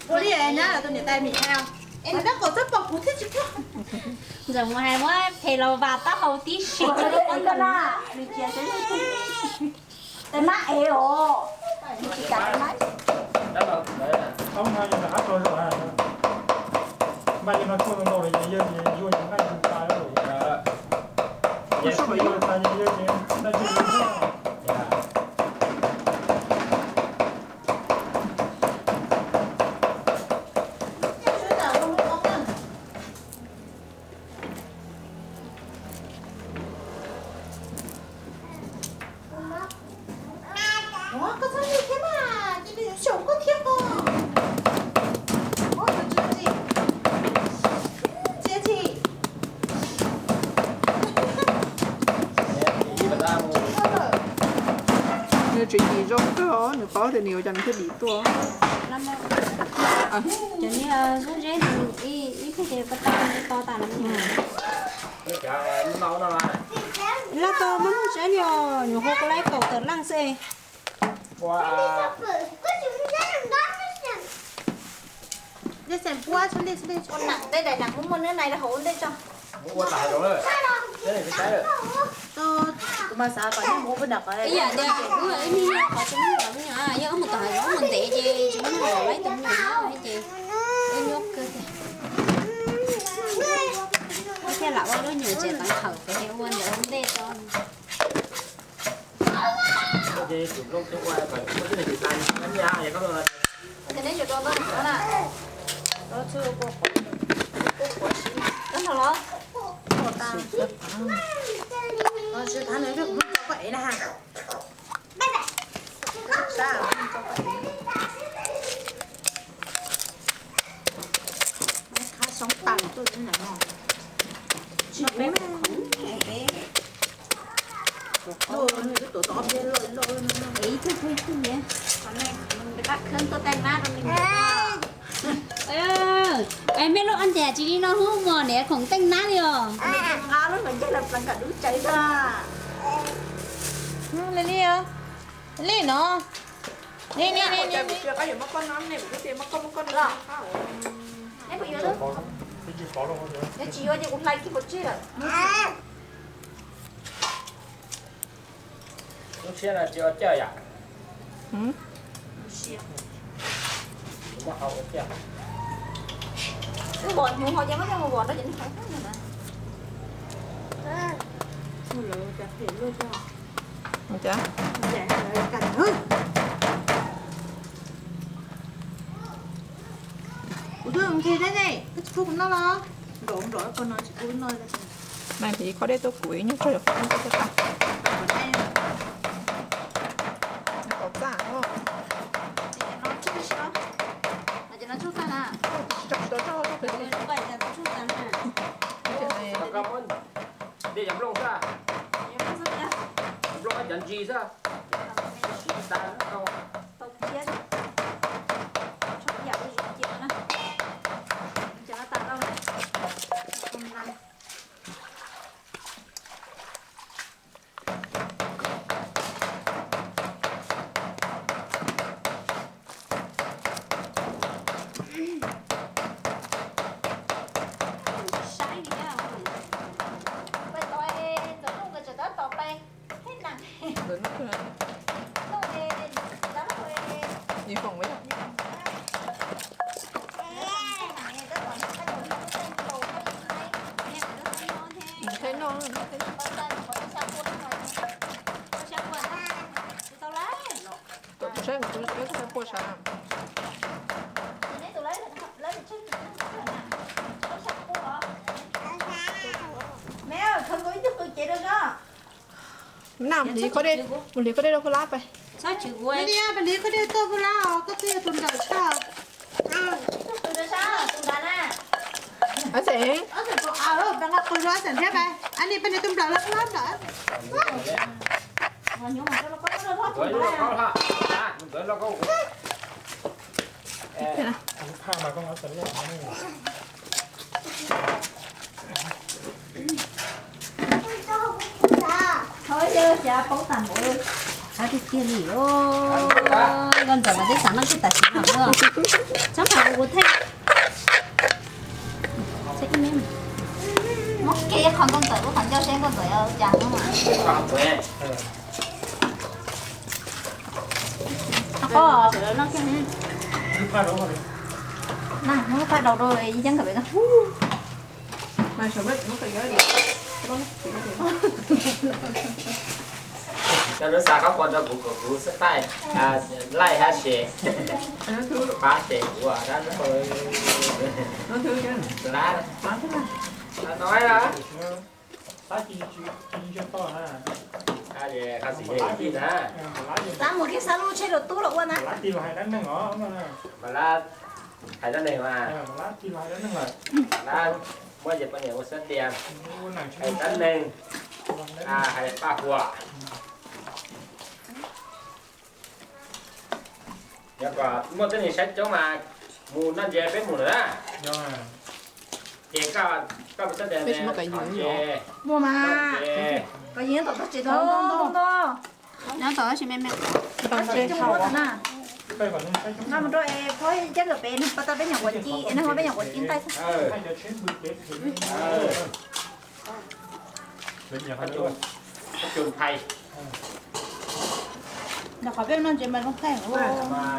Ua li nyab tus niam tais Mim hais, es nws dab qau txob pom kuv thiab tsis pom. Ntxawm mus hais muab phem los vas taub hau tib si. Nws cia tes mab ev os, nws tsis kam tes mab. Ua, koj txhob ntsia thiab mas, ces nws yuav xyaum koj thiab os. Ua, koj tsis ntsia, ntsia tsis. Nws tseem dim zoo kawg os, nws paub tias nws yuav cas nws thiaj dim tuaj. Cov niag lub zeb nws ib pliag ces ko taw to tas lawm. Laj tau muaj lub zeb li os, nyuam qhuav ko laib kaum tawm leej xwb. Ua, ua nam ntej daim nam muaj muaj neb nai rau hauv ua ntej tso. Ib yam tias wb ib me nyuam qhov tsis muaj me nyuam, yog wb mus tom hav zoov mus ntev ces tsis muaj me nyuam laib tus me nyuam nyob ces wb nyuaj kawg tiag. Wb thiaj lam ua lub nyuam tsev teev hawm pem ua ntawd ua ntej tso. Es mej lub aj ntiag tsis li no hub mos niam khoom teej nab li os. Li no. Neb puas yuav? Yog tsis yuav ces kuv hlais kiag pov tseg lawm. Lub siab no tsis ua cawj yom? Muab hau ua cawj. Wb vom hnyuv hauv ces muab coj mus vom rau cov niag hauv na. Kuv twb nqhis thiab ne, koj tsis pub kuv noj los? Nrov nrov ko no tsis pub noj. Nai hliv khob dej tuaj kuv ib nyuag tso yus khob dej tuaj tag. Txaj os. Tsis tau tso tso tso. Dej yog nplooj xwb. Nplooj cov ntsis xwb. Tau thiab. Tshuav ib yam ua zoo cia na. Cov no tas lawm. Saib ni, pais tos es Ntxawm Nuj nkawd tseem tab tom pais. Ntxawm Nuj, Ntxawm Nuj, Ntxawm Nuj, tau saib kuv tus peb xav quaj sav. Naj, mus hliv khob dej, mus hliv khob dej rau Paj Lab pais. Txhob chwv kuv. Paj Lab, peb hliv khob dej tuaj Paj Lab os, koj twb yog tus nrawm tshaj. Ab Xeem, ab Xeem, peb nqa qws rau ab Xeem thiab pais. Ab Ni, peb hliv tus nplawm los Paj Lab nplawm. Thov yawg xyav paub tag npaum li. Qab tiag tiag li os. Nkauj Ntxawm mas twb xav noj kiag tam sim no xwb. Txhob pam kuv thiab. Muab kiag ib qho Nkauj Ntxawm lub qhov ncauj seb Nkauj Ntxawm yuav cas no. Qhov no, na muab phaj daus rau yeeb nkawd pem no. Cov lub xav qab qua rau kuv kom kuv subscribe, like hab share, pab share kuv dab no. Xav mus kiag xav lub tsheb rau tub los ua na. Mas lab hais dab neeg mas, lab muab yawg poj niam ua xab tias, hais dab neeg, hais paj huam. Yog kom muaj tib neeg saib coob mas mus noj ntses peb mus lawm na. Ces koj, koj mus xab tias ntses, muaj mas, ntses, koj yeej tom tog tsev tau ntau. Nyob tau tab sis me me. Tab sis coj muab tau na. Nqa mus rau es phob yeeb nkawd pem nws pas tau peb nyuam quav ci, es nws ua peb nyuam quav ci nqaij xwb. Nyob qhov peb noj ntses mas zoo thaij mas.